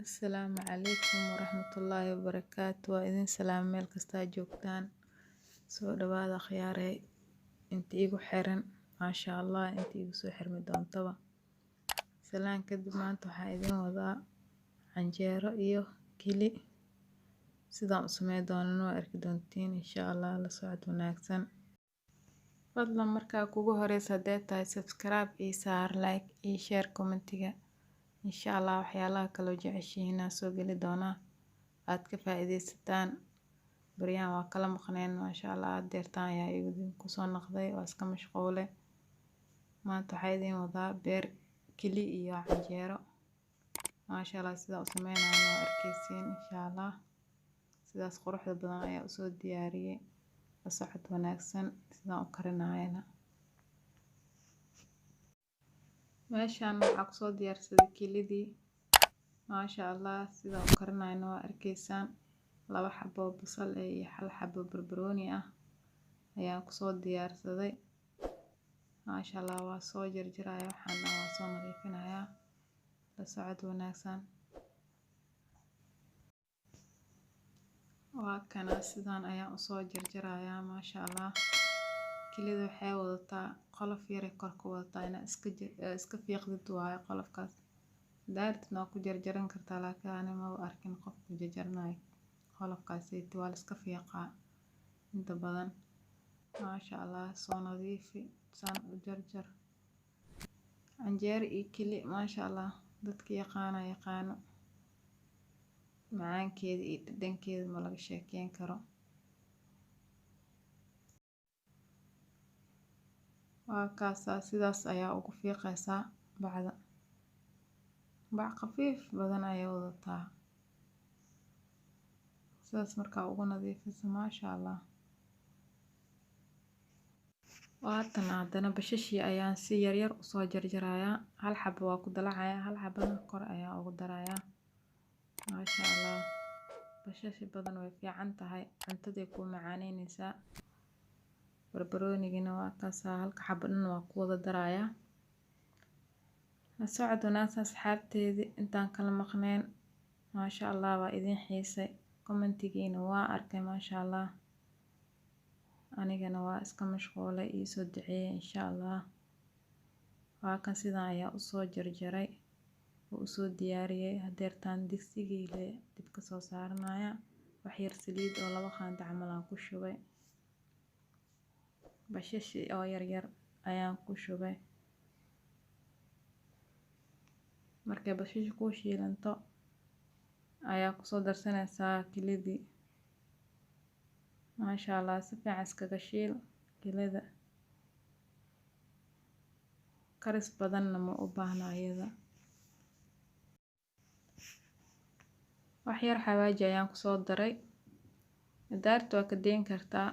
Asalaamu calaykum waraxmatullaahi wabarakaatu. Waa idin salaam meel kasta aad joogtaan. Soo dhawaada akhyaarey, inta igu xiran, maasha Allah, inta igu soo xirmi doontaba. Salaan kadib, maanta waxaa idin wadaa canjeero iyo kili. Sidaan u sameyn doonana waa arki doontiin insha Allah. La socod wanaagsan. Fadlan markaa kugu horeysa hadday tahay, subscribe ii saar, like ii share, commentiga. Insha Allah waxyaalaha kaloo jeceshihiin aan soo geli doonaa, aad ka faa'iidaysataan. Baryahan waa kala maqneen, maasha Allah, deertaan ayaa idinku soo noqday, waa iska mashquule. Maanta waxaa idin wadaa beer kili iyo canjeero. Maasha Allah, sidaa u sameynayana waa arkeysiin insha Allah. Sidaas quruxda badan ayaa usoo diyaariyey. La socod wanaagsan sidaan u karinayana. Meeshaan waxaa kusoo diyaarsaday kilidii. Maasha Allah, sidaan u karinayana waa arkeysaan. 2 xabo basal iyo 1 xabo barbarooni ah ayaan kusoo diyaarsaday. Maasha Allah, waa soo jarjaraya, waxaan dhan waa soo nadiifinayaa. La socod wanaagsan. Waa kana, sidaan ayaan usoo jarjarayaa, maasha Allah. Kilida waxay wadataa qolof yar kor ku wadataa, inaad iska fiiqdid waaye qolofkaas. Daartidna waa ku jarjaran kartaa, laakiin ani maba arkin qof ku jarjaranayo qolofkaaseyte. Waa la iska fiiqaa inta badan. Maasha Allah, soo nadiifi, saan u jarjar. Canjeero iyo kili, maasha Allah, dadka yaqaana yaqaano. Macaankeeda iyo dhadhankeeda ma laga sheekeyn karo. Waa kaasaa, sidaas ayaa ugu fiiqaysaa bacda. Bac khafiif badan ayay wadataa. Sidaas markaa ugu nadiifiso, maasha Allah. Waatan haddana bashashii ayaan si yaryar usoo jarjarayaa. 1 xabo waa ku dalacayaa, 1 xabana kor ayaa ugu darayaa. Maasha Allah, bashashi badan way fiican tahay, cuntaday kuu macaaneyneysaa. Barbaroonigina waa kaasaa, halka xabo dhan waa ku wada darayaa. La socod wanaagsan asxaabteedii intaan kala maqneen. Maasha Allah, waa idin xiisay. Commentigiina waa arkay, maasha Allah. Anigana waa iska mashquulay, iisoo duceeyay insha Allah. Waa kan, sidaan ayaa usoo jarjaray oo usoo diyaariyay. Hadeertaan digsigii le dibka soo saaranaya. Wax yar saliid oo 2 qaando camal aan ku shubay. Bashashi oo yaryar ayaan ku shubay. Markay bashashi kuu shiilanto ayaa kusoo darsanaysaa kilidii. Maasha Allah, si fiican iskaga shiil kilida. Karis badanna ma u baahna iyada. Wax yar xawaaji ayaan kusoo daray. Daarta waa ka deyn kartaa.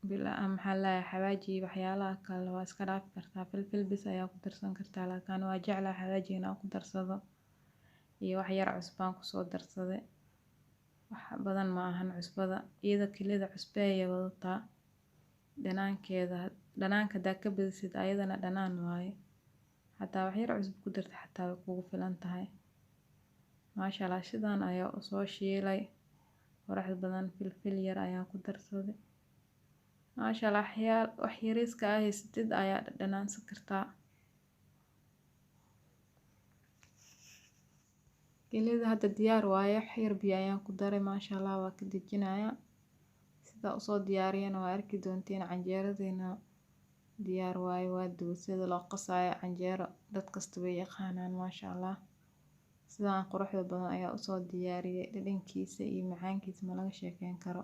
Bila maxaa la xawaaji, waxyaalaha kale waa iska dhaafi kartaa. Filfil bis ayaa ku darsan kartaa, laakiin waa jeclahay xawaaji inaan ku darsado. Iyo wax yar cusbaan kusoo darsaday. Wax badan ma ahan cusbada. Iyada kilida cusbo ayay wadataa. Dhanaankeeda, dhanaanka hadaa ka badisid ayadana dhanaan waaye. Hadaa wax yar cusbo ku dartid xataa way kugu filan tahay. Maasha Allah, sidaan ayaa usoo shiilay. Qoraxda badan filfil yar ayaan ku darsaday. Maasha Allah, wax yariiska aa haysatid ayaa dhadhanaansan kartaa. Kilida hadda diyaar waaye, wax yar biyo ayaan ku daray, maasha Allah, waa ka dejinayaa. Sidaa usoo diyaariyana waa arki doontiin. Canjeeradiina diyaar waaye, waa duway. Sida loo qasaayo canjeero dad kasta way yaqaanaan, maasha Allah. Sidaan quruxda badan ayaa usoo diyaariyay. Dhadhankiisa iyo macaankiisa ma laga sheekeyn karo.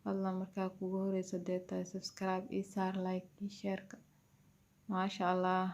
Fadlan markaa kugu horeysa hadday tahay, subscribe ii saar, like ii share. Maasha Allah.